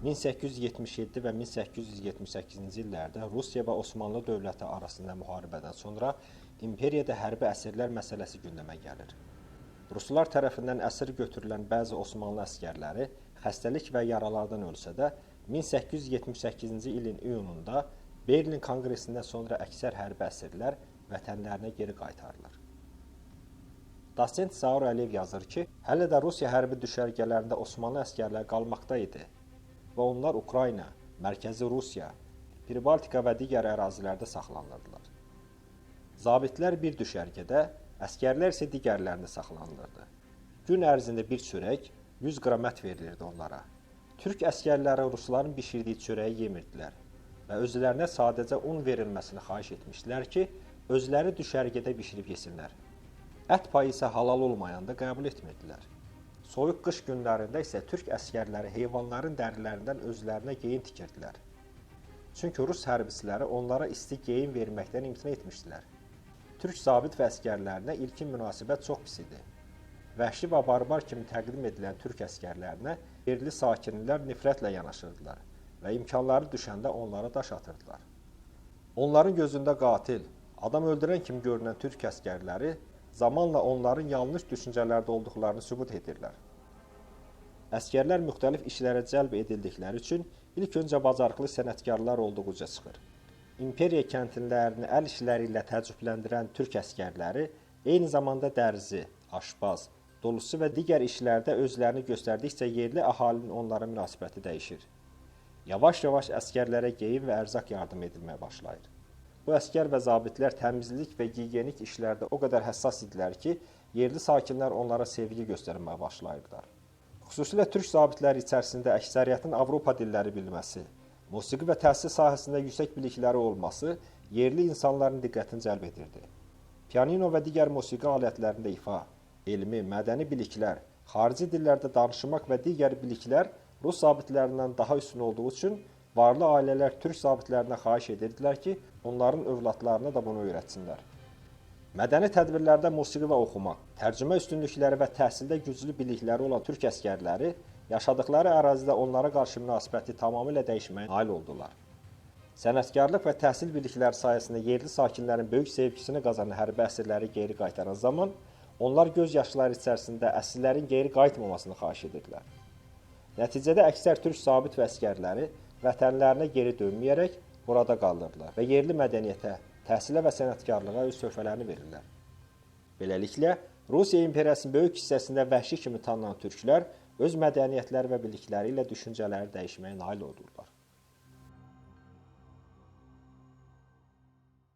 1877 və 1878-ci illərdə Rusiya və Osmanlı dövləti arasında müharibədən sonra imperiyada hərbi əsirlər məsələsi gündəmə gəlir. Ruslar tərəfindən əsir götürülən bəzi Osmanlı əsgərləri xəstəlik və yaralardan ölsə də, 1878-ci ilin iyununda Berlin Konqresindən sonra əksər hərbi əsirlər vətənlərinə geri qaytarılır. Dosent Zaur Əliyev yazır ki, hələ də Rusiya hərbi düşərgələrində Osmanlı əsgərləri qalmaqda idi və onlar Ukrayna, Mərkəzi Rusiya, Pribaltika və digər ərazilərdə saxlanılırdılar. Zabitlər bir düşərgədə, əsgərlər isə digərlərində saxlanılırdı. Gün ərzində bir çörək, 100 qram ət verilirdi onlara. Türk əsgərləri rusların bişirdiyi çörəyi yemirdilər və özlərinə sadəcə un verilməsini xahiş etmişdilər ki, özləri düşərgədə bişirib yesinlər. Ət payı isə halal olmayanda qəbul etmirdilər. Soyuq qış günlərində isə türk əsgərləri heyvanların dərilərindən özlərinə geyim tikirdilər. Çünki rus hərbiçiləri onlara isti geyim verməkdən imtina etmişdilər. Türk zabit və əsgərlərinə ilkin münasibət çox pis idi. Vəhşi və barbar kimi təqdim edilən türk əsgərlərinə yerli sakinlər nifrətlə yanaşırdılar və imkanları düşəndə onlara daş atırdılar. Onların gözündə qatil, adam öldürən kimi görünən türk əsgərləri zamanla onların yanlış düşüncələrdə olduqlarını sübut edirlər. Əsgərlər müxtəlif işlərə cəlb edildikləri üçün ilk öncə bacarıqlı sənətkarlar olduğu üzə çıxır. İmperiya kəndlilərini əl işləri ilə təəccübləndirən türk əsgərləri eyni zamanda dərzi, aşpaz, dolusu və digər işlərdə özlərini göstərdikcə yerli əhalinin onlara münasibəti dəyişir. Yavaş-yavaş əsgərlərə geyim və ərzaq yardım edilməyə başlayır. Bu əsgər və zabitlər təmizlik və gigiyenik işlərdə o qədər həssas idilər ki, yerli sakinlər onlara sevgi göstərməyə başlayırdılar. Xüsusilə türk zabitləri içərisində əksəriyyətin Avropa dilləri bilməsi, musiqi və təhsil sahəsində yüksək bilikləri olması yerli insanların diqqətini cəlb edirdi. Pianino və digər musiqi alətlərində ifa, elmi, mədəni biliklər, xarici dillərdə danışmaq və digər biliklər rus zabitlərindən daha üstün olduğu üçün varlı ailələr türk zabitlərinə xahiş edirdilər ki, onların övladlarına da bunu öyrətsinlər. Mədəni tədbirlərdə musiqi və oxumaq, tərcümə üstünlükləri və təhsildə güclü bilikləri olan türk əsgərləri yaşadıkları ərazidə onlara qarşı münasibəti tamamilə dəyişməyə nail oldular. Sənətkarlıq və təhsil bilikləri sayəsində yerli sakinlərin böyük sevgisini qazanan hərbi əsirləri geri qaytaran zaman onlar göz yaşları içərisində əsirlərin geri qayıtmamasını xahiş edirdilər. Nəticədə əksər türk zabit və əsgərləri vətənlərinə geri dönməyərək burada qalırdılar və yerli mədəniyyətə, təhsilə və sənətkarlığa öz töhfələrini verirlər. Beləliklə, Rusiya imperiyasının böyük hissəsində vəhşi kimi tanınan türklər öz mədəniyyətləri və bilikləri ilə düşüncələri dəyişməyə nail oldular.